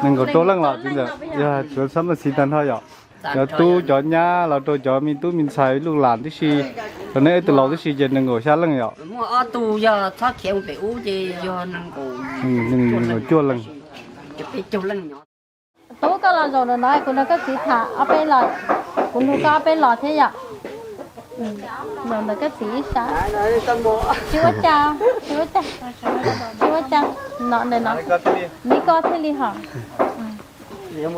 Nees nkaum rau leej los txiv ntxawm, yog tsuav xab mas xiv tag nrho yom. Cov tub cov nyab los rau cov me tub me ntxhais luj lam tib si, rau neb ib tug laus tib si ces nees nkaum xya leej yom. Muaj ob tug yog txhob khiav mus pem ub ces yog nees nkaum cuaj leej. Tub, koj los zaum ntawm no kuv nrog koj txiv tham ob peb los, kuv nug koj ob peb los thiab yom. Zaum ntawm koj txiv ib sab. Tsis ua cas, tsis ua cas, tsis ua cas. No ntawm no, neb koj thiaj li hom. Ces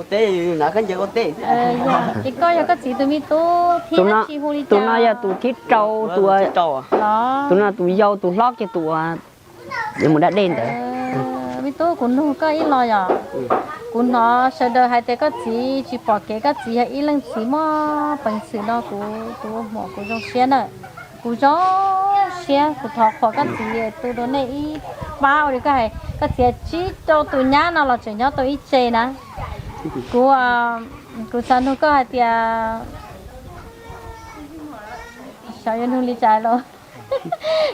koj yog koj txiv tus me tub thiab tsis hu li cas? Tus no yog tus thib rau, tus, tus no tus yau tus hlob kiag tus uas yuav mus da dej ntawd. Me tub, kuv nug koj ib los yom. Kuv hnov sawv daws hais tias koj txiv tsis pom kev, koj txiv yog ib leej txiv muaj peev xwm no kuv, kuv ua hmos kuv zoo siab na. Kuv zoo siab, kuv thov qhuas koj txiv tu rau nej ib pab ua li koj hais, koj txiv tsib rau tus nyab no los tseem nyob tau ib tse na. Kuv, kuv xav nug koj hais tias, xyov yuav nug li cas los,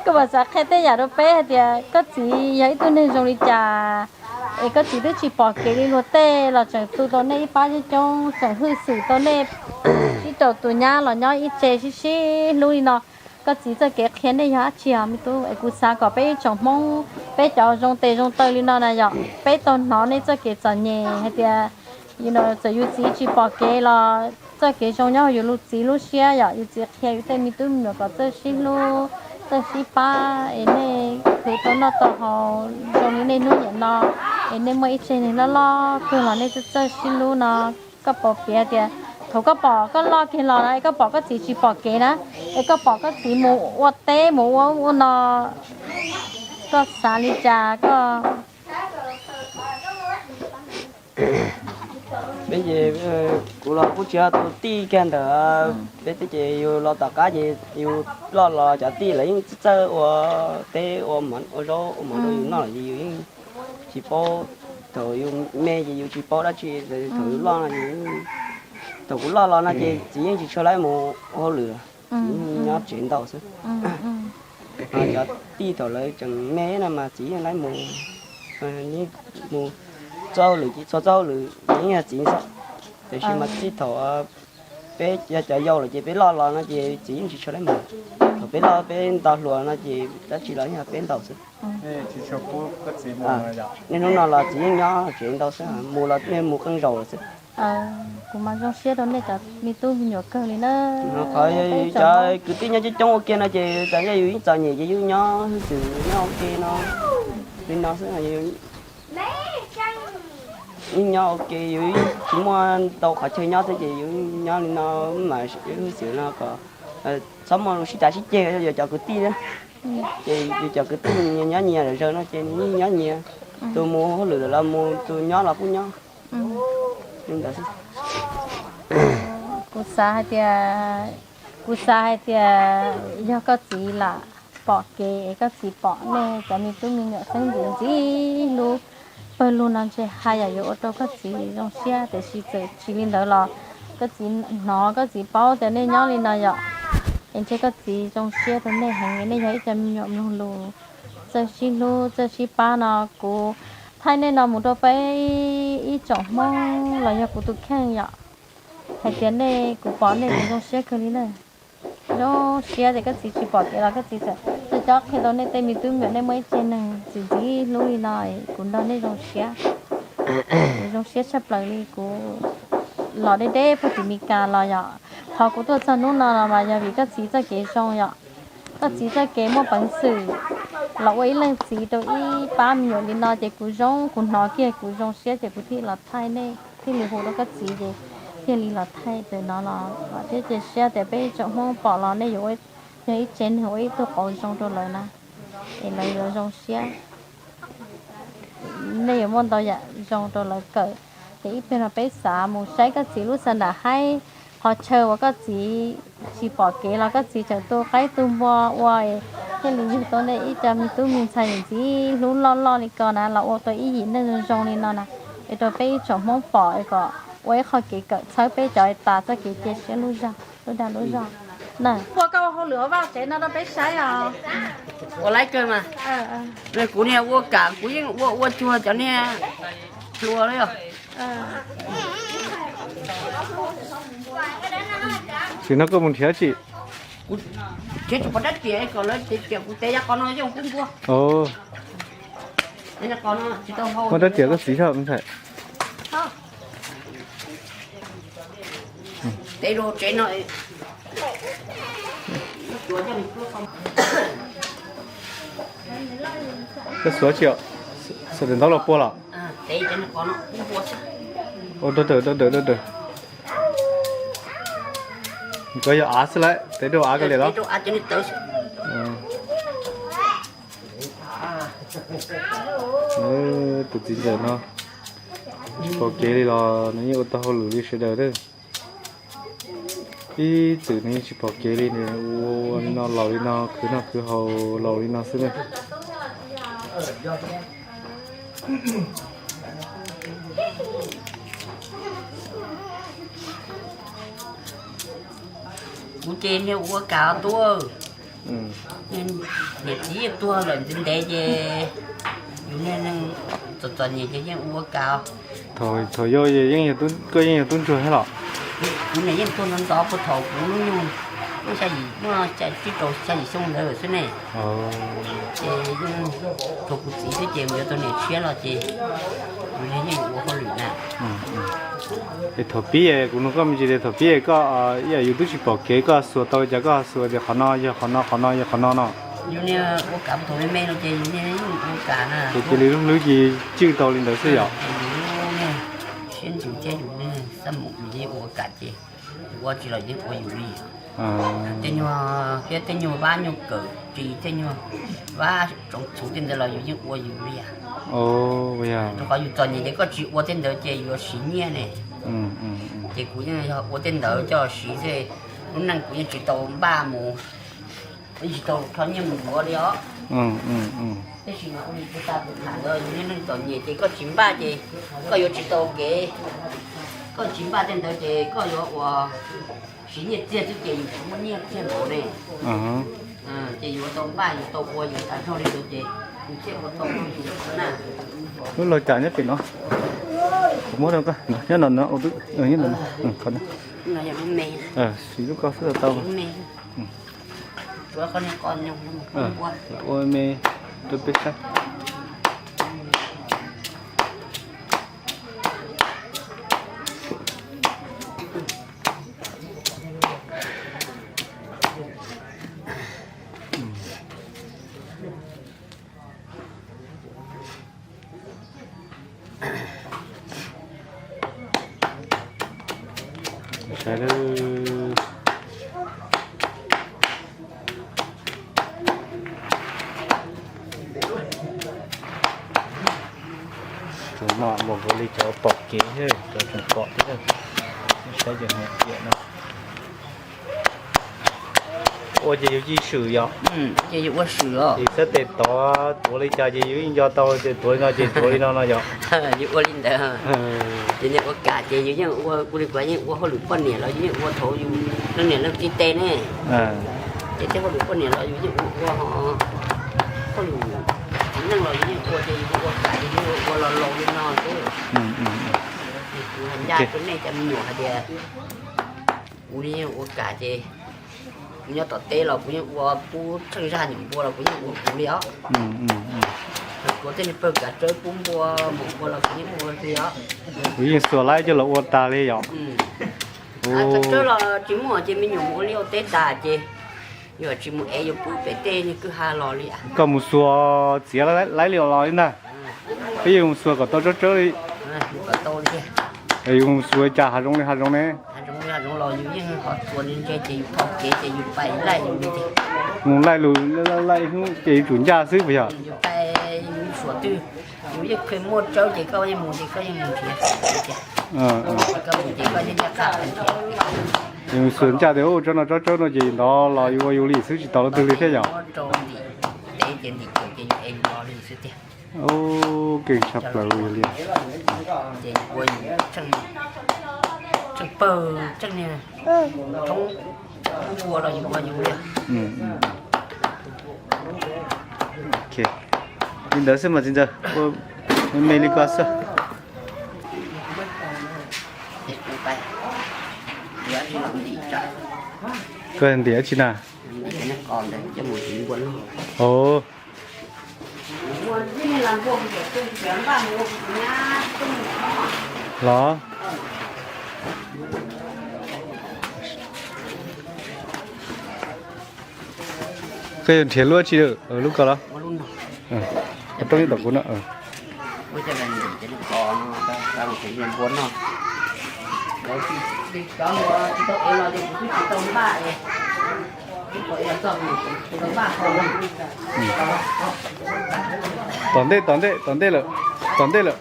koj puas xav qhia tej yam rau peb hais tias koj txiv yog ib tug neeg zoo li cas, es koj txiv twb tsis pom kev li luag tej los tseem tu tau nej ib pab coob coob, tseem hwj xwm tau nej tsib rau tus nyab los nyob ib tse sib sib hlub li no. Koj txiv txoj kev qhia nej yog dab tsi os me tub? Es kuv xav kom peb ib tsoom Hmoob, peb cov zoo tes zoo taw li no na yom, peb tau hnov nej txoj kev txom nyem hais tias, txawm yus txiv tsis pom kev los txoj kev zoo nyob hauv yus lub txiv lub siab yom, yus txiv qhia yus tej me tub me nyuam kom txawj sib hlub, txawj sib pab, es nej khwv tau noj tau haus zoo li nej hnub niam no, es nej muaj ib tse neeg loj loj kawg los nej txawj txawj sib hlub no. Koj puas piav tias thaum koj pom koj loj kiag los na, es koj pom koj txiv tsis pom kev na, es koj pom koj txiv mus ua teb mus ua ub ua no, koj xav li cas koj? Peb ces kuv los kuj tsis yog tus tij kiag ntawm peb tej, ces yus los tom qab ces yus loj los cov tij lawv yeej txawj ua teb ua mov ua zaub ua mov rau yus noj lawm ces yus yeej tsis paub. Thaum yus me ces yus tsis paub dab tsi, thaum yus loj no ces, thaum kuv loj los no ces txiv yeej tsis tshua laib mus ua hauj lwm, txiv yeej nyob tsev ntau xwb. Ho cov tij thaum lawv tseem me no mas txiv yeej laib mus, mus txo hauj lwm ces txhua txoj hauj lwm yeej yog txiv xwb. Tiam sis mas txij thaum peb yog cov yau lawm ces peb loj los no ces txiv yeej tsis tshua laib mus. Thaum peb loj peb nto hluas no ces dab tsi los yeej yog peb ntaus xwb. Niaj hnub no los txiv yeej nyob tsev ntau xwb, mus los niaj mus qee zaus lawm xwb. Kuv mas zoo siab rau nej cov me tub me nyuam kawg li na. Qhov cov kwv tij nyob coob coob ua ke no ces txawm yog yus yeej txom nyem ces yus nyob hwj xwm nyob ua ke no li no xwb. Yeej nyob ua ke, yus tsis muaj ntau qhov chaw nyob xwb ces yus nyob li no mas hwj xwm no kom txhob muaj sib cav sib ceg yuav cov kwv tij na. Ces yus cov kwv tij nyob nyias zawm zaws no ces nws yeej nyob nyias, tus mus hauj lwm lawm los mus, tus nyob los kuj nyob. Kuv xav hais tias, kuv xav hais tias yog koj txiv lam pom kev es koj txiv pom nej cov me tub me nyuam xeeb ntxim ntxim hlub pawg lug no ntshe haj yam yuav ua rau koj txiv zoo siab, tiam sis txawm tsis li ntawd los koj txiv hnov koj txiv paub tias nej nyob li no yom, es ntshe koj txiv zoo siab rau nej heev, nej yog ib co me nyuam mloog lus, txawj sib hlub txawj sib pab no. Kuv thaij nej no mus rau peb ib tsoom Hmoob los yog kuv tus kheej yom, hais tias nej, kuv pom nej kuv zoo siab kawg li na. Zoo siab tias koj txiv tsis pom kev los koj txiv txawm coj cob qhia tau nej tej me tub me nyuam, nej muaj ib tse neeg txim ntxim hlub li no, kuv nrog nej zoo siab. Kuv zoo siab tshaj plaws li, kuv los deb deb puag tim Meskas los yom, qhov kuv tuaj txog hnub no los mas yog vim koj txiv txoj kev zoo yom. Koj txiv txoj kev muaj peev xwm los ua ib leej txiv rau ib pab me nyuam li no ces kuv zoo, kuv hnov kiag kuv zoo siab ces kuv thiaj los thaij nej, thiaj li hu rau koj txiv ces thiaj li los thaij ntawm no los thiab. Cia siab tias peb ib tsoom Hmoob pom los nej yuav yog ib tse neeg ua ib tug qauv zoo rau lawv na, es lawv yuav zoo siab. Nej yuav muaj ntau yam zoo rau lawv kawm. Ces ib pliag no peb xav mus saib koj txiv lub xa nram haib, qhov chaw uas koj txiv tsis pom kev los koj txiv tseem tu qaib tu npua ua, thiaj li yug tau nej ib co me tub me ntxhais ntxim hlub loj loj li ko na, los ua tau ib yim neej zoo zoo li no na, es rau peb ib tsoom Hmoob pom es kom ua ib qho kev kawm txhawb peb cov tas txoj kev cia siab lub zog lub dag lub zog na. Ua koj ua hauj lwm ua vaj tsev no rau peb saib os. Ua laib kawg mas. Kuv niag ua kam kuv yeej ua ua cuag cov niag Hlua li os. Tsis no koj mus nrhiav tsis? Kuv nrhiav tsis pom rab riam kom lawv tias kuv tev yav qos no coj mus pub npua. Muaj rab riam koj txiv saib ntxhais. Tev rau tsev no. Koj xuav tsis os? Xuav daim ntaub los puag los? Ua rau dawm, rau dawm, rau dawm. Koj yog av xwb lawm, tev rau av koj liam los? Tus txiv ntxawm no tsis pom kev li los nws yeej ua tau hauj lwm li sawv daws. Ib txwm nws yeej tsis pom kev li, nws ua li no laus li no, khwv noj khwv haus laus li no xwb na. Kuv ces niag ua kam tuaj, niam txiv yeej tuag lawm ntev ntev ces yus niag neeg txom txom nyem ces yeej ua kam. Thaum yau koj yeej yog tub ntsuag thiab los? Kuv niam yeej tuag ntxov ntxov puag thaum kuv hnub nyoog muaj xya yim, muaj tsib rau xya yim xyoo ntawd xwb ne. Ces yeej thaum kuv txiv xwb ces mus yuav tau niam tshiab los ces yus niag yeej ua hauj lwm na. Es thaum pib kuv nug koj me ntsis tias thaum pib koj ib yam yus twb tsis pom kev koj xuas tau li cas koj xuas tias qhov no yog qhov no, qhov no yog qhov no no? Yus niag ua kam puag thaum me me no ces yus niag yeej ua kam na. Ces cia li lub hlwb cia li cwj tau li ntawd xwb yom? Siab ntsws thiab yus niag xab mus yus yeej ua kam ces yus ua tsis los yeej ua yus li. Tej nyuag thiab tej nyuag vab nyuag kawm ris tej nyuag vab tsoov txhuv tej ntawd los yus yeej ua yus li. Rau qhov yus txom nyem ces koj tsis ua tej ntawd ces yuav siv nyiaj ne. Ces kuv yeej yog ua tej ntawd coj siv xwb. Lub neej kuv yeej tsis tau npaj mus, yeej tsis tau kho nyiaj mus yuav li os. Tab sis mas ua li kuv tas kuv tham ntawd yus niag neeg txom nyem ces koj tsis npaj ces koj yuav tsis tau kev. Koj tsis npaj tej ntawd ces koj yuav ua siv nyiaj txiag xwb ces yus tsis muaj nyiaj txiag npaum ne. Ces yuav tau npaj yus tau ua yus tas zog li ntawd ces yus thiaj ua tau yus na. Lub laug cas nyob pem no? Kuv muab rau koj, nyob no, nyob no, siv lub koj xwb tau. Ua me rau peb saib. Saib lawm. Cov no npaum nkaus li cov pom kev thiab cov tseem pom thiab. Saib cov niam tiam no. Ua ces yus cia swm yom? Ces yus ua swm os. Ces sab tes tod tuav li cas ces yus yeej nco tau ces tuav li no ces tuav li no no yom? Yus ua li ntawd. Ces niag ua kam ces yus yeej ua, ua li kuv yeej ua hauj lwm poj niam los yus yeej ua thaum yus leej niam leej txiv tes ne. Ces tej hauj lwm poj niam los yus yeej ua, ua hauj lwm txiv neej los yus yeej ua ces yus ua kam ces yus ua los laus li no xwb. Kuv hais ncaj rau nej cov me nyuam hais tias kuv li yeej ua kam ces kuv nyob tom teb los kuv yeej ua, pub tsheej zaj nyuam npua los kuv yeej ua kuv li os. Kuv tej niag pawg kav tsawb pub npua mus npua los kuv yeej ua li os. Kuv yeej xuas laib coj los ua tas li yom? Kav tsawb los tsis muaj ces me nyuam mus ua liaj ua teb tas ces yus tsis mus ev yus pub pem tej niag kwj ha los li. Koj mus xuas txiav laib li los li ntag. Peb yeej mus xuas kom tau tsawb tsawb li. Yus mus xuas cas hav zoov li hav zoov ne? Hav zoov los yus yeej ho txuas ntse ces yus tho kev ces yus pais laij lus li ces. Mus laij lus, laij hnub ces yus tsum ncaj xwb puas yog? Yus pais, yus suam twg, yus yeej kheev muaj tsawb ces koj yeej mus ces koj yeej mus nrhiav. Koj mus ces koj yeej ncaj qha nrhiav. Yus xuas ncaj tias ua tsawb no tsawb tsawb no ces ntov los yus ua yus li xwb tsis tau leej twg li thiab yom? Keej tshaj plaws li. Ces ua yus tsheej pawg tsheej niag thoob ua los yus ua yus li. Li ntawd xwb mas txiv ntxawm, ua me me li ko xwb. Koj ntim dab tsi na? Ov. Los. Koj yuav nrhiav lub tsi, lub ko los? Qhov rooj tom kuv no. Tom ntej, tom ntej, tom ntej lawm, tom ntej lawm.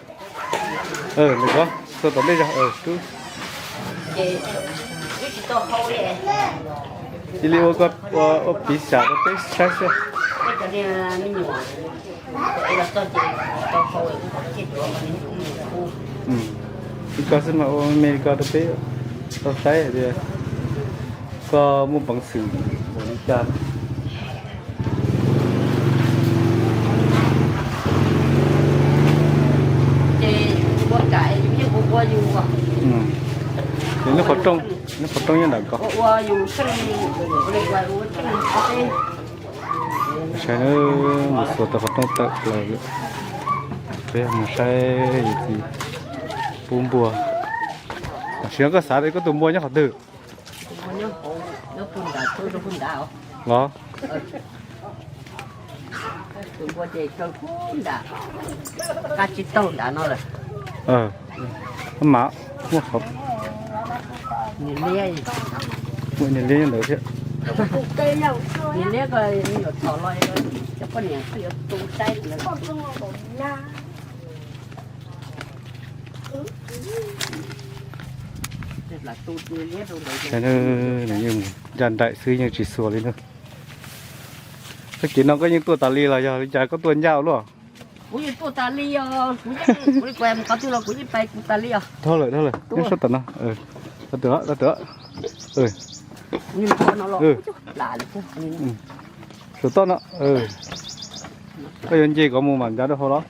Lawm ko, txog tom ntej zog. Cia li ua, ua piv xam rau peb saib xwb. Li ko xwb mas ua me li ko rau peb tau saib hais tias koj muaj peev xwm npaum li cas. Lub qhov rooj, lub qhov rooj nyob nram ko. Saib, mus xuas tau qhov rooj tawm plaws lawm. Peb mus saib yawm txiv pub npua. Tam sim no koj xav tias koj tus npua nyob qhov twg? Los? Mas muaj qhov, muaj niag liab nyob ntawd thiab. Ncaj nraim xwb yeej tsis xuas li na. Txoj kev no koj yeej tuaj tas li los yog li cas koj tuaj ncaj ua luaj? Kuv yeej tuaj tas li os, kuv yeej, kuv li kuv mus qhov twg los kuv yeej pais kuv tas li os. Dhau lawm, dhau lawm, nyob sab tom no. Xuas toj no. Koj yuav nce kom mus mam ncav rau hauv los?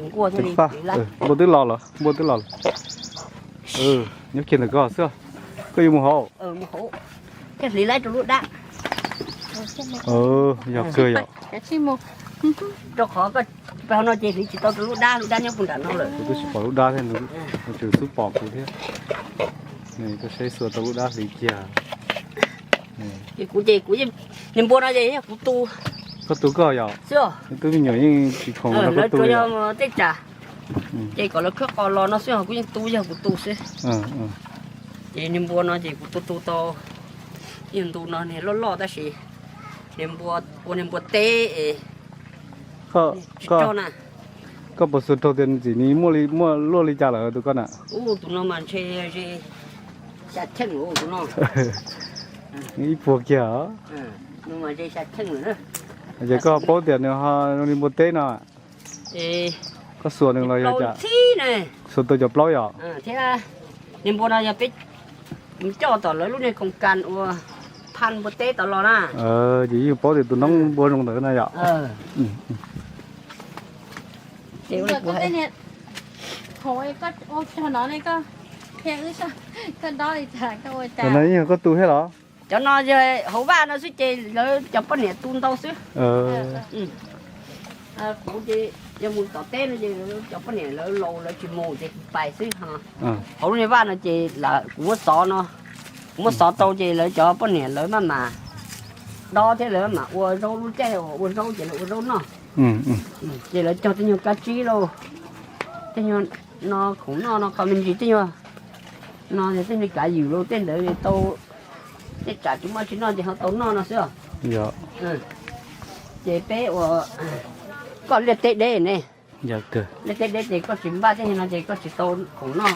Npua twb los los? Npua twb los los. Nyob kiag ntawm koj xwb. Koj yuav mus hauv? Yog kawg yom. Rau qhov koj pais hauv no ces hliv tsis tau rau lub dab, lub dab nyob puag nram no lawm. Kuv twb tsis pom lub dab thiab, nws tseem xub pom kuv thiab. Koj saib xuas tau lub dab hliv kiag. Ces kuv ces kuv, niag npua no ces yog kuv tu. Koj tu koj yom? Xwb os. Twb me nyuam yeej tsis khoom rau koj tu yom? Tej tsam ces kom lawv khawb qos los no xwb os, kuv yeej tu, yog kuv tu xwb. Ces niag npua no ces kuv tu tu tau, yog ntu no niag loj loj tab sis niag npua, ua niag npua teb es tsis cog na. Koj puas xav raug tias nws txim, nws muaj, muaj luaj li cas lawm tus koj na? Ub, tus no mas ntshe ze xya cheej tus no. Ib puag kiag. Nws mas ze xya cheej lawm na. Ces koj paub tias nws ho zoo li npua teb no? Koj xuas nws los yog cas? Xuas tau cov plaub yom? Thiab niag npua no yog peb coj tom lawv lub niag koom kas uas phaj npua teb tod los na. Ces yeej paub tias tus noob npua zoo ntawd na yom? Cov no yeej yog koj tu thiab los? Cov no yog hauv vaj no xwb ces lawv cov poj niam tu ntau xwb. Kuv ces yog mus tom teb no ces cov poj niam lawv laus lawv tsis mus ces kuv pais xwb. Hauv lub niag vaj no ces kuv muab xov no, kuv muab xov tau ces lawv cov poj niam lawv maj mam dob thiab lawv maj mam ua zaub, lub caij uas ua zaub ces lawv ua zaub noj. Ces lawv cog tej nyuag kab tsib lauj, tej nyuag no khoom noj no, qhov me ntsis tej nyuag no, tej nyuag kav ywm lauj, tej ntawd tau, tej tsam tsis muaj tsis noj ces ho tau noj no xwb os. Ces peb ua, koj liaj teb deb ne, liaj teb deb ces koj tsis npaj tej no ces koj tsis tau khoom noj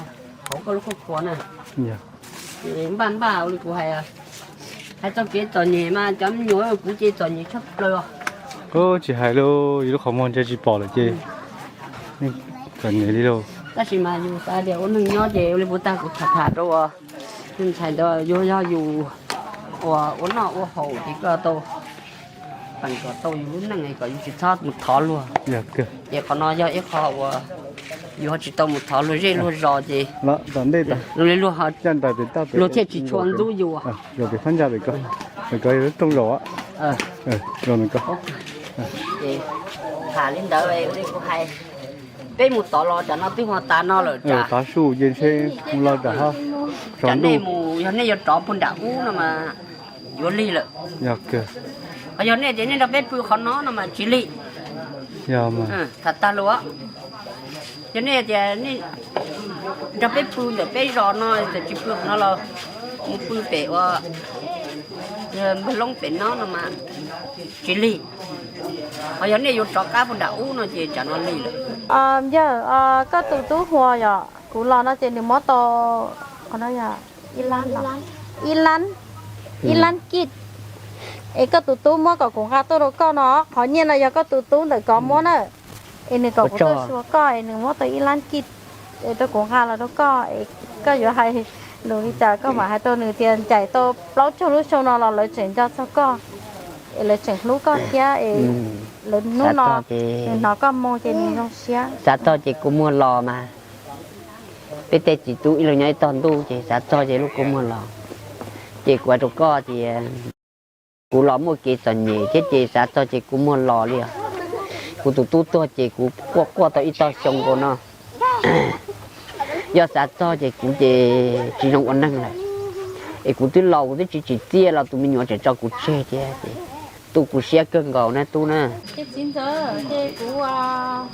hauv koj lub khuab khua na. Ces npaj npaj ua li kuv hais, hais txog kev txom nyem mas cov me nyuam kuv ces txom nyem tshaj plaws os. Tsis hais lauj, yus lub qhov muag ntsia tsis pom lawm ces txom nyem li lauj. Tab sis mas yus xav tias ua neeg nyob ces ua li puas tag kuv tham tham rau ua tus ntxhais ntawd, yus yog yus uas ua noj ua haus ces koj tau peem kom tau yus lub neej kom yus tsis txhob mus thov luag. Ces qhov no yog ib qho uas Yus ho tsis tau mus thov luag zej luag zos ces luag thiaj tsis tshua ntxub yus. Tham li ntawd li kuv hais, peb mus tod los tsam no twb ho tas no lawm, tsam nej mus, yog nej yuav rov puag nram ub no mas yuav lig lawm. Ho yog nej tias nej nrog peb pw qhov no no mas tsis lig. Tham tag lus, yog nej tias nej nrog peb pw ntawm peb zos no, tsis pw qhov no los mus pw pem ua Npawg Loob pem no no mas tsis lig. Ho yog nej yuav rov qab puag nram ub no ces tsam no lig lawm. Yawg, koj tus tub Huas yom, kuv los no ces nws muab tau ib lab, ib lab, ib lab kij. Es koj tus tub muab kom kuv nqa tuaj rau koj no, qhov nyiaj no yog koj tus tub ntawm koj muab na. Es nws kom kuv tuaj xyuas koj es nws muab tau ib lab kij es rau kuv nqa los rau koj es koj yuav hais lus li cas koj mam hais rau nws tias ncaim tau plaub caug lub xyoo no los lawv tseem nco txog koj es lawv tseem hlub koj thiab es lawv hnub no nws hnov koj moo ces nws zoo siab. Xav txog ces kua muag los mas, peb tej txiv tub ib leeg nyob ib tog ntuj ces xav txog ces lub kua muag los. Ces kuv hais rau koj tias kuv los muaj kev txom nyem thiab ces xav txog ces kua muag los li os. Kuv tus tub tuag ces kuv quaj quaj tau ib tog xyoo nkaus no. Yog xav txog ces kuv ces tsis zoo ua neeg lawm, es kuv twb laus kuv twb tsis tsim txiaj los tus me nyuam tseem tso kuv tseg thiab ces tu kuv siab kawg nkaus na tub na. Txiv ntxawm, ces kuv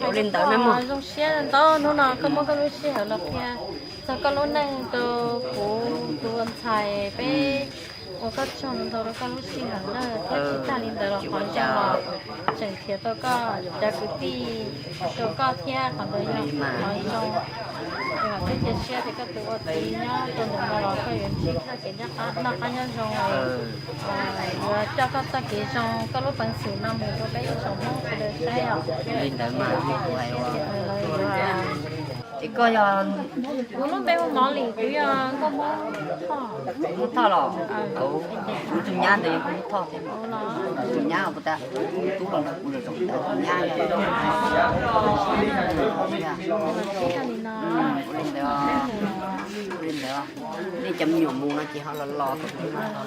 hais li ntawd na mog. Zoo siab ntau hnub no koj muab koj lub sij hawm los qhia txog koj lub neej rau kuv tus ntxhais peb ua koj tsaug ntau rau koj lub sij hawm na, thiab tsis tag li ntawd los qhov zoo los tseem qhia tau koj cov kwv tij rau koj thiab, qhov ntawd yog qhov zoo. Ces vam thiab cia siab tias koj tus ua txiv nyob rau ntawm no los koj yuav ntsib txoj kev noj qab nyob zoo, yuav coj koj txoj kev zoo, koj lub peev xwm no mus rau peb ib tsoom Hmoob sawv daws saib os. Li ntawd mas kuv hais tias lawv yuav. Es koj yog? Kuv lub npe hu Mov Lis, kuv yog nkauj Hmoob Thoj. Hmoob Thoj los? Kuv tus nyab ntawd yog Hmoob Thoj thiab. Tus nyab puas tas, tus tub los nrog kuv los zoo tas, tus nyab yog. Ua li ntawd, ua li ntawd, nej cov me nyuam mus no ces ho los los,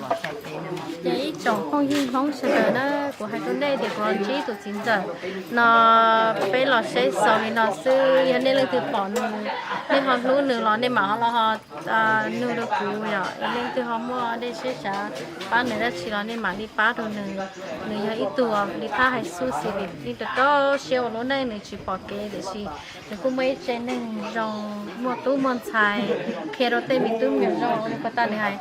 los saib peb. Ces ib tsoom phooj ywg Hmoob sawv daws na, kuv hais rau nej tias kuv ho ntsib tus txiv ntxawm no, peb los saib xaus li no xwb, yog nej leej twg pom nws, nej ho hlub nws los nej mam ho los ho nug rau kuv yom. Leej twg ho muaj dej siab xav pab nws dab tsi los nej mam li pab rau nws. Nws yog ib tug li phab hais xub xis li rau rau siab ua lub neej, nws tsis pom kev tiam sis nws kuj muaj ib tsev neeg zoo, muaj tub muaj ntxhais, qhia rau tej me tub me nyuam zoo. Ua li puas tas nws hais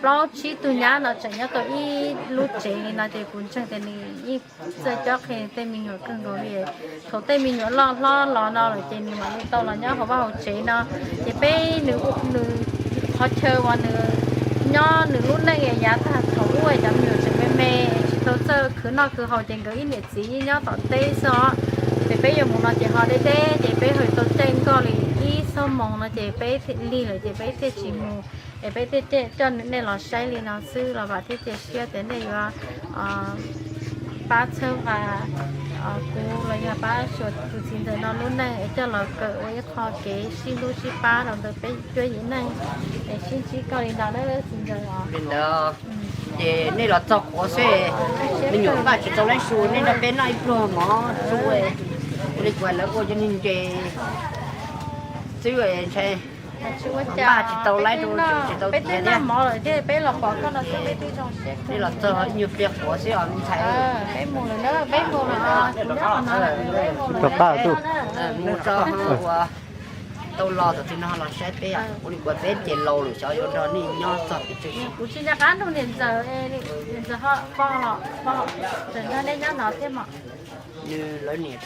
plaub tsib tug nyab no tseem nyob tau ib lub tsev li no ces kuv ntseeg tias nws yeej txawj cob qhia tej me nyuam kawg nkaus li. Thaum tej me nyuam loj hlob los no lawm ces nws mam li tau los nyob hauv vaj hauv tsev no. Ces peb nws, nws qhov chaw uas nws nyob nws lub neej yav tag thaum ub cov me nyuam tseem me me tsis tau txawj khwv noj khwv haus ces nkawd ib niam txiv yeej nyob tom teb xwb os. Ces peb yuav mus no ces ho deb deb ces peb ho tau caij nkoj li ib xuab moos no ces peb thiaj lig lawm ces peb thiaj tsis mus. Es peb thiaj coj nej los saib li no xwb los vam thiab cia siab tias nej yuav pab txhawb nqa kuv los yog pab xyuas tus txiv ntxawm no lub neej es coj los kawm ua ib qho kev sib hlub sib pab rau ntawm peb cuab yim neej. Es sib ntsib koj li no na txiv ntxawm os. Li ntawd ces nej los txog qhuav xwb, me nyuam npaj tsis tau laib su, nej nrog peb noj ib pluag mov su, ua li kuv lawv ua cov niag ntses xwb ntshai npaj tsis tau laib, tsis tau tiav thiab. Peb los txog ib nyuag pliag qhuav xwb os me ntxhais. Rov qab tuj, mus tso ua tau los tam sim no los saib peb, ua li kuv peb ces laus lawm xyov yuav nrog nej nyob txog pes tsawg. Kuv tsis nco qab nug niam ntxawm, niam ntxawm ho pog los, pog tseem nrog nej nyob no thiab mas. Nws lawv niam,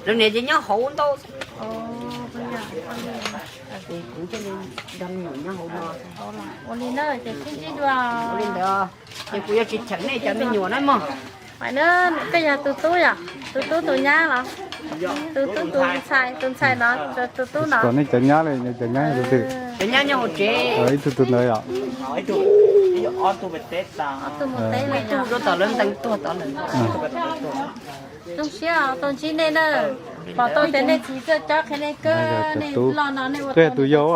lawv niam ces nyob hauv ntau. Kuv thiaj li nrog me nyuam nyob hauv no. Ua li na ces sib ntsib dua. Ua li ntawd ces kuv yuav tsis cheem nej cov me nyuam na mog. Koj yog tus tub yom? Tus tub tus nyab los? Tus tub tus ntxhais, tus ntxhais no, tus tub no. Nej cov nyab li, cov nyab tus twg? Cov nyab nyob hauv tsev. Ib tug tus ntawd yom? Ob tug mus teb, ib tug rau tom lawv ntees tuag tod lawm. Zoo siab tau ntsib nej na. Pom tau tias nej txiv txawj cob qhia nej kawg, nej loj no nej ua tau tus yau.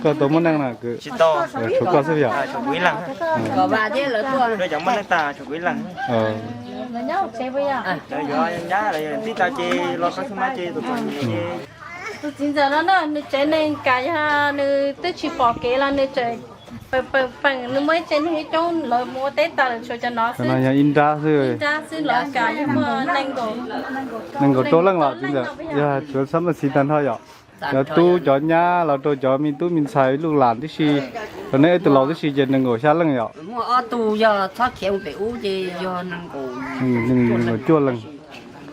Koj tau muaj neej na, tshuav koj xwb yom? Tus txiv ntxawm no na, nws tsev neeg kam yog nws twb tsis pom kev los nws tseem peem peem, nws muaj ib tsev neeg ib coob lawv mus ua teb tas lawm tshuav cov no xwb. Ib nrab xwb, lawv kam yog muaj nees nkaum rau leej los txiv ntxawm, yog tsuav xab maj xis tag nrho yom. Cov tub cov nyab los rau cov me tub me ntxhais luj lam tib si, rau neb ib tug laus tib si ces nees nkaum xya leej yom. Muaj ob tug yog txhob khiav mus pem ub ces yog nees nkaum cuaj leej.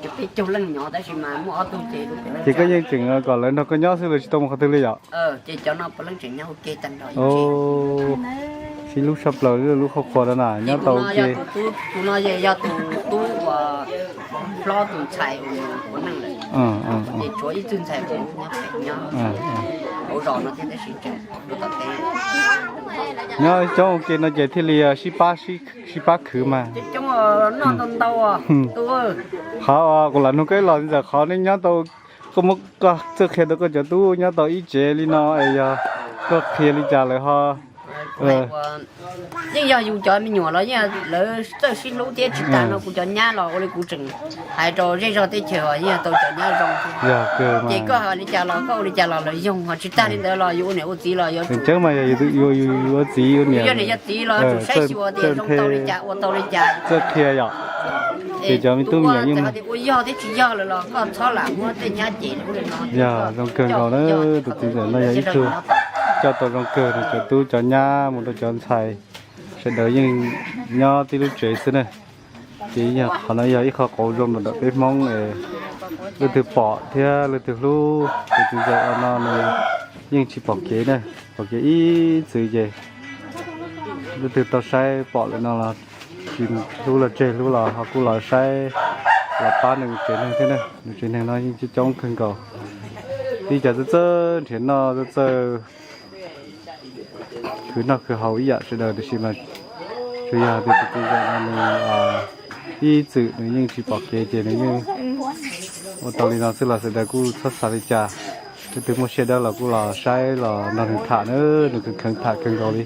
Peb caug leej nyob tab sis mas muaj ob tug ces. Ces koj yeej tseem kom lawv nrog koj nyob xwb, lawv tsis tau mus qhov twg li yom? Ces cov no puav leej tseem nyob ua ke tag nrho. Sib hlub tshaj plaws lub qhov qhua no na, nyob tau ua ke. Tus no yog tus tub uas hlob tus ntxhais uas ua neej lawm, ces tshuav ib tug ntxhais uas nyob pem nyob hauv zos no thiab tab sis tseem rau tom teb. Nyob coob ua ke no ces thiaj li sib pab, sib pab khwv mas. Coob noj ntau ntau. Qhov kuv lam nug koj ib los ntxawm, qhov nej nyob tau, koj muab koj txawj qhia rau koj cov tub nyob tau ib tsev li no es yog koj qhia li cas lawv ho Yeej yog yus cov me nyuam los yeej lawv txawj sib hlub thiab tsis tas no kuv cov nyab los ua li kuv tseem hais rau zej zog teb chaws os yeej yog tau cov nyab zoo thiab. Ces koj hais li cas los koj ua li cas los lawv yoog, ho tsis tag li ntawd los yus ua niam ua txiv los yuav tsum, yus yog niam yog txiv los yuav tsum saib xyuas tias zoo tau li cas ua tau li cas. Txawj qhia yom. Ces cov me tub me nyuam yeej ua yog thiab tsis yog lawm los koj txhob lam muab tej nyab cem li no. Yog zoo kawg nkaus na, tus txiv ntxawm no yog ib tug coj tau zoo kawg rau cov tub cov nyab mus rau cov ntxhais. Sawv daws yeej nyob tib lub tsev xwb na. Ces yog qhov no yog ib qho qauv zoo rau ntawm peb Hmoob es leej twg pom thiab leej twg hlub. Tus txiv ntxawm no nws yeej tsis pom kev na, pom kev ib txwm ces leej twg tau saib pom lawm no los tsis hlub los tseg, hlub los ho kuj los saib los pab nws tsev neeg thiab na. Nws tsev neeg no yeej coob coob kawg nkaus. Tib co txawj txawj nrhiav noj txawj txawj khwv noj khwv haus ib yam sawv daws tiam sis mas tsuas yog tias tus txiv ntxawm no nws ib txwm nws yeej tsis pom kev ces nws yeej ua tau li no xwb los sawv daws kuj txhob xav li cas. Leej twg muaj siab dawb los kuj los saib los nrog nws tham na, nws kheev kheev tham kawg nkaus li.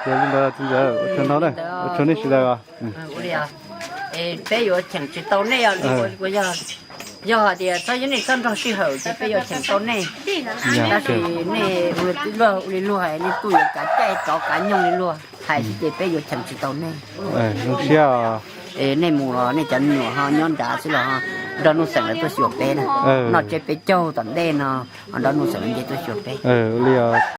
Ces li ntawd txiv ntxawm ua tsaug ntau na, ua tsaug nej sawv daws os. Peb yuav cheem tsis tau nej, yog hais tias txhob yog nej txhob nrog sij hawm ces peb yuav cheem tau nej. Tab sis nej ua li luag hais, nej kuj yuav kav caij rov kav nyoog li luag hais xwb ces peb yuav cheem tsis tau nej. Zoo siab. Nej mus los nej cov me nyuam ho nyob nrad xwb los nrog Nuj Xeem lawv tuaj xyuas peb na. Noj tsiab peb caug tom ntej no ho nrog Nuj Xeem lawv nce tuaj xyuas peb li.